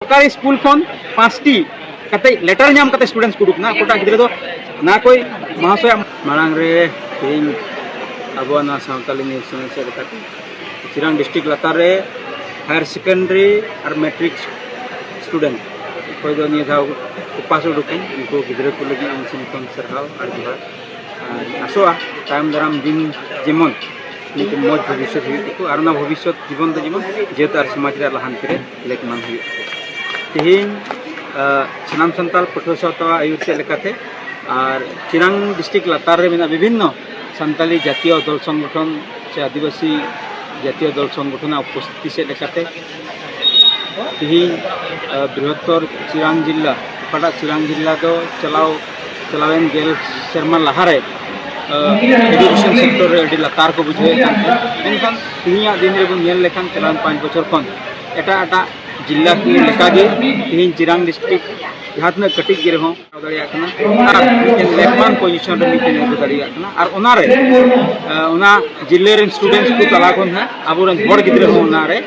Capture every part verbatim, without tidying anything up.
ᱥᱚᱨᱠᱟᱨᱤ ᱥᱠᱩᱞ ᱠᱷᱚᱱ ᱯᱟᱸᱪᱴᱤ ᱠᱟᱛᱮ ᱞᱮᱴᱟᱨ ᱧᱟᱢ ᱠᱟᱛᱮ ᱥᱴᱩᱰᱮᱱᱴᱥ ᱠᱚ ᱩᱰᱩᱠ ᱮᱱᱟ᱾ ᱚᱠᱚᱭᱴᱟᱜ ᱜᱤᱫᱽᱨᱟᱹ ᱫᱚ ᱱᱟ ᱠᱚᱭ ᱢᱟᱦᱟᱥᱚᱭ ᱢᱟᱲᱟᱝ ᱨᱮ ᱛᱮᱦᱮᱧ ᱟᱵᱚᱣᱟᱜ ᱱᱚᱣᱟ ᱥᱟᱶᱛᱟᱞᱤ ᱱᱤᱭᱩᱡᱽ ᱪᱮᱱᱮᱞ ᱥᱮᱫ ᱞᱮᱠᱟᱛᱮ ᱪᱤᱨᱟᱝ ᱰᱤᱥᱴᱨᱤᱠᱴ ᱞᱟᱛᱟᱨ ᱨᱮ ᱦᱟᱭᱟᱨ ᱥᱮᱠᱮᱱᱰᱟᱨᱤ ᱟᱨ ᱢᱮᱴᱨᱤᱠ ᱥᱴᱩᱰᱮᱱᱴ ᱚᱠᱚᱭ ᱫᱚ ᱱᱤᱭᱟᱹ ᱫᱷᱟᱣ ᱠᱚ ᱯᱟᱥ ᱩᱰᱩᱠ ᱮᱱ, ᱩᱱᱠᱩ ᱜᱤᱫᱽᱨᱟᱹ ᱠᱚ ᱞᱟᱹᱜᱤᱫ ᱤᱧ ᱥᱮᱱ ᱠᱷᱚᱱ ᱥᱟᱨᱦᱟᱣ ᱟᱨ ᱡᱚᱦᱟᱨ᱾ ᱟᱨ ᱟᱥᱚᱜᱼᱟ ᱛᱟᱭᱚᱢ ᱫᱟᱨᱟᱢ ᱫᱤᱱ ᱡᱮᱢᱚᱱ ᱢᱤᱫᱴᱮᱱ ᱢᱚᱡᱽ ᱵᱷᱚᱵᱤᱥᱥᱚᱛ ᱦᱩᱭᱩᱜ ᱛᱟᱠᱚ ᱟᱨ ᱚᱱᱟ ᱵᱷᱚᱵᱤᱥᱥᱚᱛ ᱡᱤᱵᱚᱱ ᱫᱚ ᱡᱮᱢᱚᱱ ᱡᱟᱹᱛ ᱟᱨ ᱥᱚᱢᱟᱡᱽ ᱨᱮᱭᱟᱜ ᱞᱟᱦᱟᱱᱛᱤ ᱨᱮ ᱞᱮᱠ ᱮᱢᱟᱱ ᱦᱩᱭᱩᱜ ᱛᱟᱠᱚ᱾ ᱛᱮᱦᱮᱧ ᱥᱟᱱᱟᱢ ᱥᱟᱱᱛᱟᱲ ᱯᱟᱹᱴᱷᱩᱣᱟᱹ ᱥᱟᱶᱛᱟ ᱟᱹᱭᱩᱨ ᱥᱮᱫ ᱞᱮᱠᱟᱛᱮ ᱟᱨ ᱪᱤᱨᱟᱝ ᱰᱤᱥᱴᱨᱤᱠᱴ ᱞᱟᱛᱟᱨ ᱨᱮ ᱢᱮᱱᱟᱜ ᱵᱤᱵᱷᱤᱱᱱᱚ ᱥᱟᱱᱛᱟᱞᱤ ᱡᱟᱛᱤᱭᱚ ᱫᱚᱞ ᱥᱚᱝᱜᱚᱴᱷᱚᱱ ᱥᱮ ᱟᱹᱫᱤᱵᱟᱹᱥᱤ ᱡᱟᱛᱤᱭᱚ ᱫᱚᱞ ᱥᱚᱝᱜᱚᱴᱷᱚᱱᱟᱜ ᱩᱯᱚᱥᱛᱷᱤᱛᱤ ᱥᱮᱫ ᱞᱮᱠᱟᱛᱮ ᱛᱮᱦᱮᱧ ᱵᱨᱤᱦᱚᱛᱛᱚᱨ ᱪᱤᱨᱟᱝ ᱡᱤᱞᱟ, ᱚᱠᱟᱴᱟᱜ ᱪᱤᱨᱟᱝ ᱡᱤᱞᱟ ᱫᱚ ᱪᱟᱞᱟᱣ ᱪᱟᱞᱟᱣᱮᱱ ᱜᱮᱞ ᱥᱮᱨᱢᱟ ᱞᱟᱦᱟᱨᱮ ᱮᱰᱩᱠᱮᱥᱚᱱ ᱥᱮᱠᱴᱚᱨ ᱨᱮ ᱟᱹᱰᱤ ᱞᱟᱛᱟᱨ ᱠᱚ ᱵᱩᱡᱷᱟᱹᱣᱮᱫ ᱠᱟᱱ ᱛᱟᱦᱮᱸᱫ, ᱢᱮᱱᱠᱷᱟᱱ ᱛᱮᱦᱮᱧᱟᱜ ᱫᱤᱱ ᱨᱮᱵᱚᱱ ᱧᱮᱞ ᱞᱮᱠᱷᱟᱱ ᱪᱟᱞᱟᱣᱮᱱ ᱯᱟᱸᱪ ᱵᱚᱪᱷᱚᱨ ᱠᱷᱚᱱ ᱮᱴᱟᱜ ᱮᱴᱟᱜ ᱡᱤᱞᱟ ᱠᱚ ᱞᱮᱠᱟᱜᱮ ᱛᱮᱦᱮᱧ ᱪᱤᱨᱟᱝ ᱰᱤᱥᱴᱨᱤᱠᱴ ᱡᱟᱦᱟᱸ ᱛᱤᱱᱟᱹᱜ ᱠᱟᱹᱴᱤᱡ ᱜᱮ ᱨᱮᱦᱚᱸ ᱫᱟᱲᱮᱭᱟᱜ ᱠᱟᱱᱟ ᱟᱨ ᱢᱤᱫᱴᱮᱱ ᱞᱮᱠᱢᱟᱱ ᱯᱚᱡᱤᱥᱚᱱ ᱨᱮ ᱢᱤᱫᱴᱮᱱ ᱟᱹᱜᱩ ᱫᱟᱲᱮᱭᱟᱜ ᱠᱟᱱᱟ᱾ ᱟᱨ ᱚᱱᱟᱨᱮ ᱚᱱᱟ ᱡᱤᱞᱟᱹ ᱨᱮᱱ ᱥᱴᱩᱰᱮᱱᱴᱥ ᱠᱚ ᱛᱟᱞᱟ ᱠᱷᱚᱱ ᱦᱚᱸ ᱟᱵᱚᱨᱮᱱ ᱦᱚᱲ ᱜᱤᱫᱽᱨᱟᱹ ᱦᱚᱸ ᱚᱱᱟᱨᱮ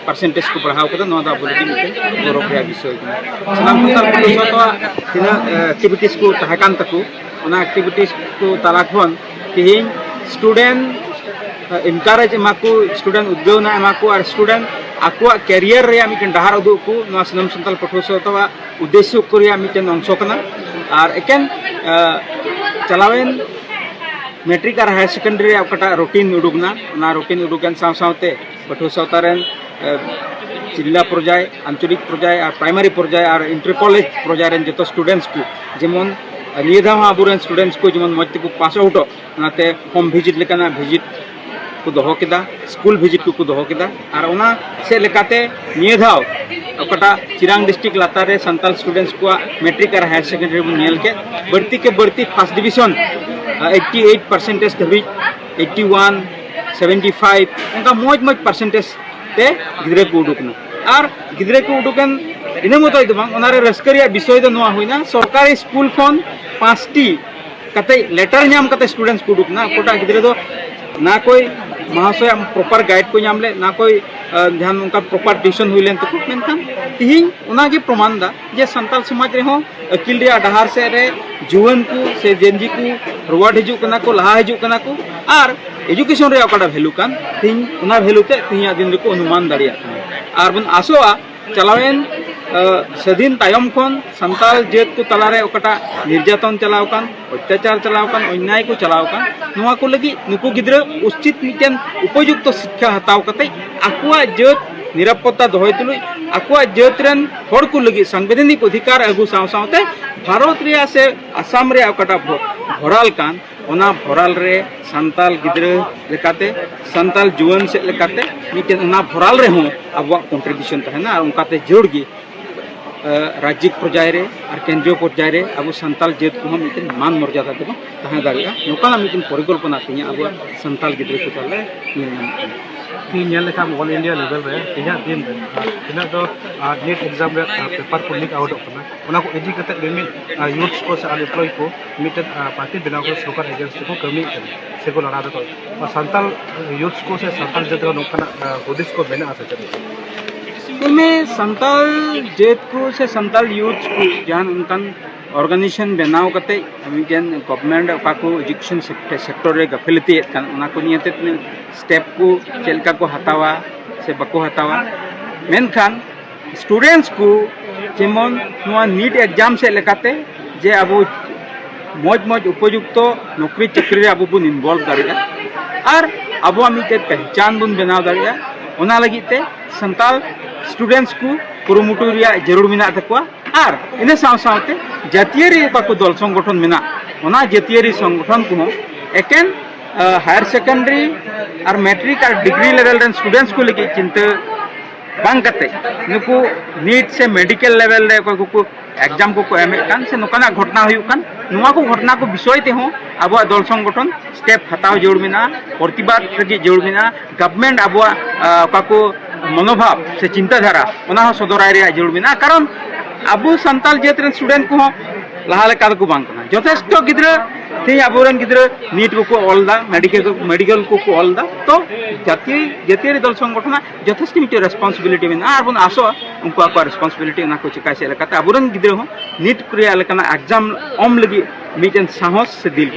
ᱯᱟᱨᱥᱮᱱᱴᱮᱡᱽ ᱠᱚ ᱵᱟᱲᱦᱟᱣ ᱠᱟᱫᱟ᱾ ᱱᱚᱣᱟ ᱫᱚ ᱟᱵᱚ ᱞᱟᱹᱜᱤᱫ ᱢᱤᱫᱴᱮᱱ ᱜᱚᱨᱚᱵᱽ ᱨᱮᱭᱟᱜ ᱵᱤᱥᱚᱭ ᱠᱟᱱᱟ᱾ ᱥᱟᱱᱟᱢ ᱥᱟᱱᱛᱟᱲ ᱯᱟᱹᱴᱷᱩᱣᱟᱹ ᱥᱟᱶᱛᱟ ᱛᱤᱱᱟᱹᱜ ᱮᱠᱴᱤᱵᱷᱤᱴᱤᱥ ᱠᱚ ᱛᱟᱦᱮᱸ ᱠᱟᱱ ᱛᱟᱠᱚ, ᱚᱱᱟ ᱮᱠᱴᱤᱵᱷᱤᱴᱤᱥ ᱠᱚ ᱛᱟᱞᱟ ᱠᱷᱚᱱ ᱛᱮᱦᱮᱧ ᱥᱴᱩᱰᱮᱱᱴ ᱮᱱᱠᱟᱨᱮᱡᱽ ᱮᱢᱟ ᱠᱚ, ᱥᱴᱩᱰᱮᱱᱴ ᱩᱫᱽᱜᱟᱹᱣᱱᱟ ᱮᱢᱟ ᱠᱚ ᱟᱨ ᱥᱴᱩᱰᱮᱱᱴ ᱟᱠᱚᱣᱟᱜ ᱠᱮᱨᱤᱭᱟᱨ ᱨᱮᱭᱟᱜ ᱢᱤᱫᱴᱮᱱ ᱰᱟᱦᱟᱨ ᱩᱫᱩᱜ ᱠᱚ ᱱᱚᱣᱟ ᱥᱟᱱᱟᱢ ᱥᱟᱱᱛᱟᱲ ᱯᱟᱹᱴᱷᱩᱣᱟᱹ ᱥᱟᱶᱛᱟᱣᱟᱜ ᱩᱫᱽᱫᱮᱥᱥᱚ ᱠᱚ ᱨᱮᱭᱟᱜ ᱢᱤᱫᱴᱮᱱ ᱚᱝᱥᱚ ᱠᱟᱱᱟ᱾ ᱟᱨ ᱮᱠᱮᱱ ᱪᱟᱞᱟᱣᱮᱱ ᱢᱮᱴᱨᱤᱠ ᱟᱨ ᱦᱟᱭᱟᱨ ᱥᱮᱠᱮᱱᱰᱟᱨᱤ ᱨᱮᱭᱟᱜ ᱚᱠᱟᱴᱟᱜ ᱨᱩᱴᱤᱱ ᱩᱰᱩᱠ ᱮᱱᱟ, ᱚᱱᱟ ᱨᱩᱴᱤᱱ ᱩᱰᱩᱠᱮᱱ ᱥᱟᱶ ᱥᱟᱶᱛᱮ ᱯᱟᱹᱴᱷᱩᱣᱟᱹ ᱥᱟᱶᱛᱟ ᱨᱮᱱ ᱡᱤᱞᱟ ᱯᱚᱨᱡᱟᱭ, ᱟᱧᱪᱚᱞᱤᱠ ᱯᱚᱨᱡᱟᱭ ᱟᱨ ᱯᱨᱟᱭᱢᱟᱨᱤ ᱯᱚᱨᱡᱟᱭ ᱟᱨ ᱤᱱᱴᱟᱨ ᱠᱚᱞᱮᱡᱽ ᱯᱚᱨᱡᱟᱭ ᱨᱮᱱ ᱡᱚᱛᱚ ᱥᱴᱩᱰᱮᱱᱴᱥ ᱠᱚ, ᱡᱮᱢᱚᱱ ᱱᱤᱭᱟᱹ ᱫᱷᱟᱣ ᱦᱚᱸ ᱟᱵᱚᱨᱮᱱ ᱥᱴᱩᱰᱮᱱᱴᱥ ᱠᱚ ᱡᱮᱢᱚᱱ ᱢᱚᱡᱽ ᱛᱮᱠᱚ ᱯᱟᱥ ᱟᱣᱩᱴᱚᱜ, ᱚᱱᱟᱛᱮ ᱦᱳᱢ ᱵᱷᱤᱡᱤᱴ ᱞᱮᱠᱟᱱᱟᱜ ᱵᱷᱤᱡᱤᱴ ᱠᱚ ᱫᱚᱦᱚ ᱠᱮᱫᱟ, ᱥᱠᱩᱞ ᱵᱷᱤᱡᱤᱴ ᱠᱚᱠᱚ ᱫᱚᱦᱚ ᱠᱮᱫᱟ᱾ ᱟᱨ ᱚᱱᱟ ᱥᱮᱫ ᱞᱮᱠᱟᱛᱮ ᱱᱤᱭᱟᱹ ᱫᱷᱟᱣ ᱚᱠᱟᱴᱟᱜ ᱪᱤᱨᱟᱝ ᱰᱤᱥᱴᱨᱤᱠᱴ ᱞᱟᱛᱟᱨ ᱨᱮ ᱥᱟᱱᱛᱟᱲ ᱥᱴᱩᱰᱮᱱᱴᱥ ᱠᱚᱣᱟᱜ ᱢᱮᱴᱨᱤᱠ ᱟᱨ ᱦᱟᱭᱟᱨ ᱥᱮᱠᱮᱱᱰᱟᱨᱤ ᱵᱚᱱ ᱧᱮᱞ ᱠᱮᱫ, ᱵᱟᱹᱲᱛᱤ ᱠᱮ ᱵᱟᱹᱲᱛᱤ ᱯᱷᱟᱥᱴ ᱰᱤᱵᱤᱥᱚᱱ ᱮᱭᱤᱴᱴᱤ ᱮᱭᱤᱴ ᱯᱟᱨᱥᱮᱱᱴᱮᱡᱽ ᱫᱷᱟᱹᱵᱤᱡ, ᱮᱭᱤᱴᱴᱤ ᱳᱣᱟᱱ, ᱥᱮᱵᱷᱮᱱᱴᱤ ᱯᱷᱟᱭᱤᱵᱷ, ᱚᱱᱠᱟ ᱢᱚᱡᱽ ᱢᱚᱡᱽ ᱯᱟᱨᱥᱮᱱᱴᱮᱡᱽ ᱛᱮ ᱜᱤᱫᱽᱨᱟᱹ ᱠᱚ ᱩᱰᱩᱠ ᱮᱱᱟ᱾ ᱟᱨ ᱜᱤᱫᱽᱨᱟᱹ ᱠᱚ ᱩᱰᱩᱠ ᱮᱱ ᱤᱱᱟᱹ ᱢᱚᱛᱚᱡ ᱫᱚ ᱵᱟᱝ, ᱚᱱᱟᱨᱮ ᱨᱟᱹᱥᱠᱟᱹ ᱨᱮᱭᱟᱜ ᱵᱤᱥᱚᱭ ᱫᱚ ᱱᱚᱣᱟ ᱦᱩᱭᱱᱟ, ᱥᱚᱨᱠᱟᱨᱤ ᱥᱠᱩᱞ ᱠᱷᱚᱱ ᱯᱟᱸᱪᱴᱤ ᱠᱟᱛᱮ ᱞᱮᱴᱟᱨ ᱧᱟᱢ ᱠᱟᱛᱮ ᱥᱴᱩᱰᱮᱱᱴᱥ ᱠᱚ ᱩᱰᱩᱠ ᱮᱱᱟ᱾ ᱚᱠᱚᱭᱴᱟᱜ ᱜᱤᱫᱽᱨᱟᱹ ᱫᱚ ᱱᱟ ᱠᱚᱭ ᱢᱟᱦᱟᱥᱚᱭᱟᱜ ᱯᱨᱚᱯᱟᱨ ᱜᱟᱭᱤᱰ ᱠᱚ ᱧᱟᱢ ᱞᱮᱫ, ᱚᱱᱟ ᱠᱚ ᱡᱟᱦᱟᱸ ᱱᱚᱝᱠᱟ ᱯᱨᱚᱯᱟᱨ ᱴᱤᱭᱩᱥᱚᱱ ᱦᱩᱭ ᱞᱮᱱ ᱛᱟᱠᱚ᱾ ᱢᱮᱱᱠᱷᱟᱱ ᱛᱤᱦᱤᱧ ᱚᱱᱟᱜᱮ ᱯᱨᱚᱢᱟᱱ ᱫᱟ ᱡᱮ ᱥᱟᱱᱛᱟᱲ ᱥᱚᱢᱟᱡᱽ ᱨᱮᱦᱚᱸ ᱟᱹᱠᱤᱞ ᱨᱮᱭᱟᱜ ᱰᱟᱦᱟᱨ ᱥᱮᱫ ᱨᱮ ᱡᱩᱣᱟᱹᱱ ᱠᱚ ᱥᱮ ᱡᱮᱱᱡᱤ ᱠᱚ ᱨᱩᱣᱟᱹᱲ ᱦᱤᱡᱩᱜ ᱠᱟᱱᱟ ᱠᱚ, ᱞᱟᱦᱟ ᱦᱤᱡᱩᱜ ᱠᱟᱱᱟ ᱠᱚ, ᱟᱨ ᱮᱡᱩᱠᱮᱥᱚᱱ ᱨᱮᱭᱟᱜ ᱚᱠᱟᱴᱟᱜ ᱵᱷᱮᱞᱩ ᱠᱟᱱ, ᱛᱤᱦᱤᱧ ᱚᱱᱟ ᱵᱷᱮᱞᱩ ᱛᱮ ᱛᱤᱦᱤᱧᱟᱜ ᱫᱤᱱ ᱨᱮᱠᱚ ᱚᱱᱩᱢᱟᱱ ᱫᱟᱲᱮᱭᱟᱜ ᱠᱟᱱᱟ᱾ ᱟᱨ ᱵᱚᱱ ᱟᱥᱚᱜᱼᱟ ᱪᱟᱞᱟᱣᱮᱱ ᱥᱟᱹᱫᱷᱤᱱ ᱛᱟᱭᱚᱢ ᱠᱷᱚᱱ ᱥᱟᱱᱛᱟᱲ ᱡᱟᱹᱛ ᱠᱚ ᱛᱟᱞᱟᱨᱮ ᱚᱠᱟᱴᱟᱜ ᱱᱤᱨᱡᱟᱛᱚᱱ ᱪᱟᱞᱟᱣ ᱟᱠᱟᱱ, ᱚᱛᱛᱟᱪᱟᱨ ᱪᱟᱞᱟᱣ ᱟᱠᱟᱱ, ᱚᱱᱱᱟᱭ ᱠᱚ ᱪᱟᱞᱟᱣ ᱟᱠᱟᱱ, ᱱᱚᱣᱟ ᱠᱚ ᱞᱟᱹᱜᱤᱫ ᱱᱩᱠᱩ ᱜᱤᱫᱽᱨᱟᱹ ᱩᱪᱤᱛ ᱢᱤᱫᱴᱮᱱ ᱩᱯᱚᱡᱩᱠᱛᱚ ᱥᱤᱠᱠᱷᱟ ᱦᱟᱛᱟᱣ ᱠᱟᱛᱮ ᱟᱠᱚᱣᱟᱜ ᱡᱟᱹᱛ ᱱᱤᱨᱟᱯᱚᱛᱛᱟ ᱫᱚᱦᱚᱭ ᱛᱩᱞᱩᱡ ᱟᱠᱚᱣᱟᱜ ᱡᱟᱹᱛ ᱨᱮᱱ ᱦᱚᱲ ᱠᱚ ᱞᱟᱹᱜᱤᱫ ᱥᱟᱝᱵᱤᱫᱷᱟᱱᱤᱠ ᱚᱫᱷᱤᱠᱟᱨ ᱟᱹᱜᱩ ᱥᱟᱶ ᱥᱟᱶᱛᱮ ᱵᱷᱟᱨᱚᱛ ᱨᱮᱭᱟᱜ ᱥᱮ ᱟᱥᱟᱢ ᱨᱮᱭᱟᱜ ᱚᱠᱟᱴᱟᱜ ᱵᱷᱚ-, ᱵᱷᱚᱨᱟᱞ ᱠᱟᱱ, ᱚᱱᱟ ᱵᱷᱚᱨᱟᱞ ᱨᱮ ᱥᱟᱱᱛᱟᱞ ᱜᱤᱫᱽᱨᱟᱹ ᱞᱮᱠᱟᱛᱮ, ᱥᱟᱱᱛᱟᱞ ᱡᱩᱣᱟᱹᱱ ᱥᱮᱫ ᱞᱮᱠᱟᱛᱮ ᱢᱤᱫᱴᱮᱱ ᱚᱱᱟ ᱵᱷᱚᱨᱟᱞ ᱨᱮᱦᱚᱸ ᱟᱵᱚᱣᱟᱜ ᱠᱚᱱᱴᱨᱤᱵᱤᱭᱩᱥᱚᱱ ᱛᱟᱦᱮᱱᱟ᱾ ᱟᱨ ᱚᱱᱠᱟᱛᱮ ᱡᱟᱹᱨᱩᱲ ᱜᱮ ᱨᱟᱡᱽᱡᱤᱠ ᱯᱚᱨᱡᱟᱭ ᱨᱮ ᱟᱨ ᱠᱮᱱᱫᱨᱤᱭᱚ ᱯᱚᱨᱡᱟᱭ ᱨᱮ ᱟᱵᱚ ᱥᱟᱱᱛᱟᱞ ᱡᱟᱹᱛ ᱠᱚᱦᱚᱸ ᱢᱤᱫᱴᱮᱱ ᱢᱟᱱ ᱢᱚᱨᱡᱟᱫᱟ ᱛᱮᱵᱚᱱ ᱛᱟᱦᱮᱸ ᱫᱟᱲᱮᱭᱟᱜᱼᱟ᱾ ᱱᱚᱝᱠᱟᱱᱟᱜ ᱢᱤᱫᱴᱮᱱ ᱯᱚᱨᱤᱠᱚᱞᱯᱚᱱᱟ ᱛᱮᱦᱮᱧ ᱟᱵᱚᱣᱟᱜ ᱥᱟᱱᱛᱟᱞ ᱜᱤᱫᱽᱨᱟᱹ ᱠᱚ ᱛᱟᱞᱮ ᱧᱮᱞ ᱧᱟᱢᱚᱜ ᱠᱟᱱᱟ᱾ ᱛᱮᱦᱮᱧ ᱧᱮᱞ ᱞᱮᱠᱷᱟᱱ ᱚᱞ ᱤᱱᱰᱤᱭᱟ ᱞᱮᱵᱮᱞ ᱨᱮ ᱛᱮᱦᱮᱧᱟᱜ ᱫᱤᱱ ᱨᱮ ᱛᱤᱱᱟᱹᱜ ᱫᱚ ᱱᱤᱴ ᱮᱠᱡᱟᱢ ᱨᱮ ᱯᱮᱯᱟᱨ ᱠᱚ ᱞᱤᱠ ᱟᱣᱩᱴᱚᱜ ᱠᱟᱱᱟ, ᱚᱱᱟ ᱠᱚ ᱤᱫᱤ ᱠᱟᱛᱮ ᱢᱤᱢᱤᱫ ᱭᱩᱛᱷᱥ ᱠᱚ ᱥᱮ ᱟᱱᱮᱢᱯᱞᱚᱭ ᱠᱚ ᱢᱤᱫᱴᱮᱱ ᱯᱟᱨᱴᱤ ᱵᱮᱱᱟᱣ ᱠᱟᱛᱮ ᱥᱚᱨᱠᱟᱨ ᱮᱜᱮᱱᱥᱴ ᱨᱮᱠᱚ ᱠᱟᱹᱢᱤᱭᱮᱫ ᱠᱟᱱᱟ ᱥᱮᱠᱚ ᱞᱟᱲᱟᱣ ᱫᱟᱠᱚ᱾ ᱥᱟᱱᱛᱟᱞ ᱭᱩᱛᱷᱥ ᱠᱚ ᱥᱮ ᱥᱟᱱᱛᱟᱞ ᱡᱟᱹᱛ ᱨᱮ ᱱᱚᱝᱠᱟᱱᱟᱜ ᱦᱩᱫᱤᱥ ᱠᱚ ᱢᱮᱱᱟᱜᱼᱟ ᱥᱮ ᱪᱮᱫ? ᱧᱮᱞ ᱢᱮ, ᱥᱟᱱᱛᱟᱞ ᱡᱟᱹᱛ ᱠᱚ ᱥᱮ ᱥᱟᱱᱛᱟᱞ ᱭᱩᱛᱷ ᱠᱚ ᱡᱟᱦᱟᱱ ᱚᱱᱠᱟᱱ ᱚᱨᱜᱟᱱᱟᱭᱡᱮᱥᱚᱱ ᱵᱮᱱᱟᱣ ᱠᱟᱛᱮ ᱢᱤᱫᱴᱮᱱ ᱜᱚᱵᱷᱢᱮᱱᱴ ᱚᱠᱟ ᱠᱚ ᱮᱡᱩᱠᱮᱥᱚᱱ ᱥᱮᱠᱴᱚᱨ ᱨᱮ ᱜᱟᱹᱯᱷᱤᱞᱟᱹᱛᱤᱭᱮᱫ ᱠᱟᱱ, ᱚᱱᱟ ᱠᱚ ᱱᱤᱭᱮᱛᱮ ᱛᱤᱱᱟᱹᱜ ᱥᱴᱮᱯ ᱠᱚ ᱪᱮᱫ ᱞᱮᱠᱟ ᱠᱚ ᱦᱟᱛᱟᱣᱟ ᱥᱮ ᱵᱟᱠᱚ ᱦᱟᱛᱟᱣᱟ᱾ ᱢᱮᱱᱠᱷᱟᱱ ᱥᱴᱩᱰᱮᱱᱴᱥ ᱠᱚ ᱡᱮᱢᱚᱱ ᱱᱚᱣᱟ ᱱᱤᱴ ᱮᱠᱡᱟᱢ ᱥᱮᱫ ᱞᱮᱠᱟᱛᱮ ᱡᱮ ᱟᱵᱚ ᱢᱚᱡᱽ ᱢᱚᱡᱽ ᱩᱯᱚᱡᱩᱠᱛᱚ ᱱᱚᱠᱨᱤ ᱪᱟᱹᱠᱨᱤ ᱨᱮ ᱟᱵᱚ ᱵᱚᱱ ᱤᱱᱵᱚᱞᱵᱷ ᱫᱟᱲᱮᱭᱟᱜᱼᱟ ᱟᱨ ᱟᱵᱚᱣᱟᱜ ᱢᱤᱫᱴᱮᱱ ᱯᱮᱦᱪᱟᱱ ᱵᱚᱱ ᱵᱮᱱᱟᱣ ᱫᱟᱲᱮᱭᱟᱜᱼᱟ, ᱚᱱᱟ ᱞᱟᱹᱜᱤᱫ ᱛᱮ ᱥᱟᱱᱛᱟᱲ ᱥᱴᱩᱰᱮᱱᱴᱥ ᱠᱚ ᱠᱩᱨᱩᱢᱩᱴᱩ ᱨᱮᱭᱟᱜ ᱡᱟᱹᱨᱩᱲ ᱢᱮᱱᱟᱜ ᱛᱟᱠᱚᱣᱟ᱾ ᱟᱨ ᱤᱱᱟᱹ ᱥᱟᱶ ᱥᱟᱶᱛᱮ ᱡᱟᱹᱛᱤᱭᱟᱹᱨᱤ ᱚᱠᱟ ᱠᱚ ᱫᱚᱞ ᱥᱚᱝᱜᱚᱴᱷᱚᱱ ᱢᱮᱱᱟᱜ, ᱚᱱᱟ ᱡᱟᱹᱛᱤᱭᱟᱹᱨᱤ ᱥᱚᱝᱜᱚᱴᱷᱚᱱ ᱠᱚᱦᱚᱸ ᱮᱠᱮᱱ ᱦᱟᱭᱟᱨ ᱥᱮᱠᱮᱱᱰᱟᱨᱤ ᱟᱨ ᱢᱮᱴᱨᱤᱠ ᱟᱨ ᱰᱤᱜᱽᱨᱤ ᱞᱮᱵᱮᱞ ᱨᱮᱱ ᱥᱴᱩᱰᱮᱱᱴᱥ ᱠᱚ ᱞᱟᱹᱜᱤᱫ ᱪᱤᱱᱛᱟᱹ ᱵᱟᱝ ᱠᱟᱛᱮ ᱱᱩᱠᱩ ᱱᱤᱴ ᱥᱮ ᱢᱮᱰᱤᱠᱮᱞ ᱞᱮᱵᱮᱞ ᱨᱮ ᱚᱠᱚᱭ ᱠᱚᱠᱚ ᱮᱠᱡᱟᱢ ᱠᱚᱠᱚ ᱮᱢᱮᱫ ᱠᱟᱱ ᱥᱮ ᱱᱚᱝᱠᱟᱱᱟᱜ ᱜᱷᱚᱴᱚᱱᱟ ᱦᱩᱭᱩᱜ ᱠᱟᱱ, ᱱᱚᱣᱟ ᱠᱚ ᱜᱷᱚᱴᱚᱱᱟ ᱠᱚ ᱵᱤᱥᱚᱭ ᱛᱮᱦᱚᱸ ᱟᱵᱚᱣᱟᱜ ᱫᱚᱞ ᱥᱚᱝᱜᱚᱴᱷᱚᱱ ᱥᱴᱮᱯ ᱦᱟᱛᱟᱣ ᱡᱟᱹᱨᱩᱲ ᱢᱮᱱᱟᱜᱼᱟ, ᱯᱨᱚᱛᱤᱵᱟᱫ ᱞᱟᱹᱜᱤᱫ ᱡᱟᱹᱨᱩᱲ ᱢᱮᱱᱟᱜᱼᱟ, ᱜᱚᱵᱷᱢᱮᱱᱴ ᱟᱵᱚᱣᱟᱜ ᱚᱠᱟ ᱠᱚ ᱢᱚᱱᱳᱵᱷᱟᱵ ᱥᱮ ᱪᱤᱱᱛᱟᱹ ᱫᱷᱟᱨᱟ ᱚᱱᱟ ᱦᱚᱸ ᱥᱚᱫᱚᱨᱟᱭ ᱨᱮᱭᱟᱜ ᱡᱟᱹᱨᱩᱲ ᱢᱮᱱᱟᱜᱼᱟ᱾ ᱠᱟᱨᱚᱱ ᱟᱵᱚ ᱥᱟᱱᱛᱟᱲ ᱡᱟᱹᱛ ᱨᱮᱱ ᱥᱴᱩᱰᱮᱱᱴ ᱠᱚᱦᱚᱸ ᱞᱟᱦᱟ ᱞᱮᱠᱟ ᱫᱚᱠᱚ ᱵᱟᱝ ᱠᱟᱱᱟ᱾ ᱡᱚᱛᱷᱮᱥᱴᱚ ᱜᱤᱫᱽᱨᱟᱹ ᱛᱮᱦᱮᱧ ᱟᱵᱚᱨᱮᱱ ᱜᱤᱫᱽᱨᱟᱹ ᱱᱤᱴ ᱠᱚᱠᱚ ᱚᱞ ᱮᱫᱟ, ᱢᱮᱰᱤᱠᱮᱞ ᱢᱮᱰᱤᱠᱮᱞ ᱠᱚᱠᱚ ᱚᱞ ᱮᱫᱟ, ᱛᱚ ᱡᱟᱹᱛᱤ ᱡᱟᱹᱛᱤᱭᱟᱹᱨᱤ ᱫᱚᱞ ᱥᱚᱝᱜᱚᱴᱷᱚᱱᱟᱜ ᱡᱚᱛᱷᱮᱥᱴᱚ ᱢᱤᱫᱴᱮᱱ ᱨᱮᱥᱯᱚᱱᱥᱤᱵᱤᱞᱤᱴᱤ ᱢᱮᱱᱟᱜᱼᱟ᱾ ᱟᱨ ᱵᱚᱱ ᱟᱥᱚᱜᱼᱟ ᱩᱱᱠᱩ ᱟᱠᱚᱣᱟᱜ ᱨᱮᱥᱯᱚᱱᱥᱤᱵᱤᱞᱤᱴᱤ ᱚᱱᱟ ᱠᱚ ᱪᱮᱠᱟ ᱪᱮᱫ ᱞᱮᱠᱟᱛᱮ ᱟᱵᱚᱨᱮᱱ ᱜᱤᱫᱽᱨᱟᱹ ᱦᱚᱸ ᱱᱤᱴ ᱨᱮᱭᱟᱜ ᱞᱮᱠᱟᱱᱟᱜ ᱮᱠᱡᱟᱢ ᱚᱢ ᱞᱟᱹᱜᱤᱫ ᱢᱤᱫᱴᱮᱱ ᱥᱟᱦᱚᱥ ᱥᱮ ᱫᱤᱞ